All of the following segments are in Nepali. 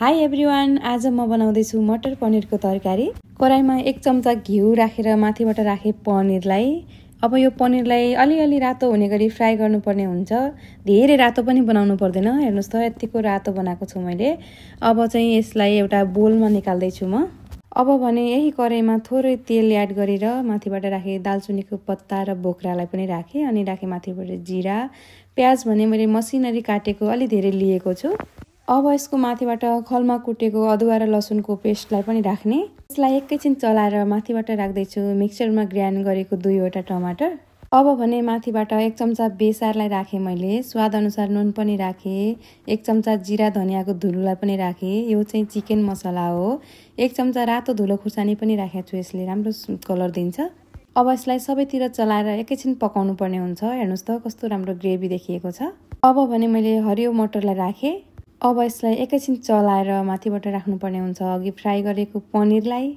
हाई एभ्रिवान, आज म बनाउँदैछु मटर पनिरको तरकारी। कराईमा 1 चम्चा घिउ राखेर माथिबाट राखे पनिरलाई। अब यो पनिरलाई अलिअलि रातो हुने गरी फ्राई गर्नुपर्ने हुन्छ। धेरै रातो पनि बनाउनु पर्दैन। हेर्नुस् त यतिको रातो बनाएको छु मैले। अब चाहिँ यसलाई एउटा बोलमा निकाल्दै छु म। अब भने यही कराईमा थोरै तेल एड गरेर माथिबाट राखे दालचिनीको पत्ता र बोक्रालाई पनि राखे अनि राखे माथिबाट जिरा, प्याज भने मैले मसिनरी काटेको अलि धेरै लिएको छु। अब यसको माथिबाट खलमा कुटेको अदुवा र लसुनको पेस्टलाई पनि राख्ने। यसलाई एकैछिन चलाएर माथिबाट राख्दैछु मिक्सरमा ग्राइन्ड गरेको 2वटा टमाटर। अब भने माथिबाट 1 चम्चा बेसारलाई राखे मैले, स्वाद अनुसार नुन पनि राखे, 1 चम्चा जिरा धनियाको धुलोलाई पनि राखे। यो चाहिँ चिकन मसला हो। 1 चम्चा रातो धुलो खुर्सानी पनि राखेको छु, यसले राम्रो कलर दिन्छ। अब यसलाई सबैतिर चलाएर एकैछिन पकाउनु पर्ने हुन्छ। हेर्नुस् त कस्तो राम्रो ग्रेभी देखिएको छ। अब भने मैले हरियो मटरलाई राखे। अब यसलाई एकैछिन चलाएर माथिबाट राख्नुपर्ने हुन्छ अघि फ्राई गरेको पनिरलाई।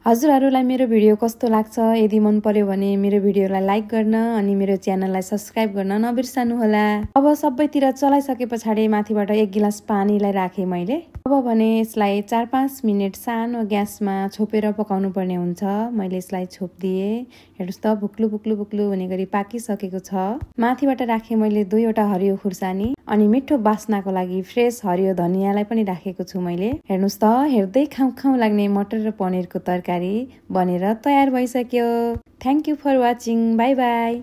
हजुरहरूलाई मेरो भिडियो कस्तो लाग्छ? यदि मन पर्यो भने मेरो भिडियोलाई लाइक गर्न अनि मेरो च्यानललाई सब्स्क्राइब गर्न नबिर्सनुहोला। अब सबैतिर चलाइसके पछाडि माथिबाट 1 गिलास पानीलाई राखे मैले। अब भने यसलाई 4-5 मिनेट सानो ग्यासमा छोपेर पकाउनु पर्ने हुन्छ। मैले यसलाई छोपिदिए। हेर्नुस् त बुक्लु बुक्लु बुक्लु हुने गरी पाकिसकेको छ। माथिबाट राखे मैले 2वटा हरियो खुर्सानी अनि मिठो बास्नाको लागि फ्रेस हरियो धनियालाई पनि राखेको छु मैले। हेर्नुस् त हेर्दै खाउँ खाउँ लाग्ने मटर र पनिरको तरकारी बनेर तयार भइसक्यो। Thank you for watching. Bye by.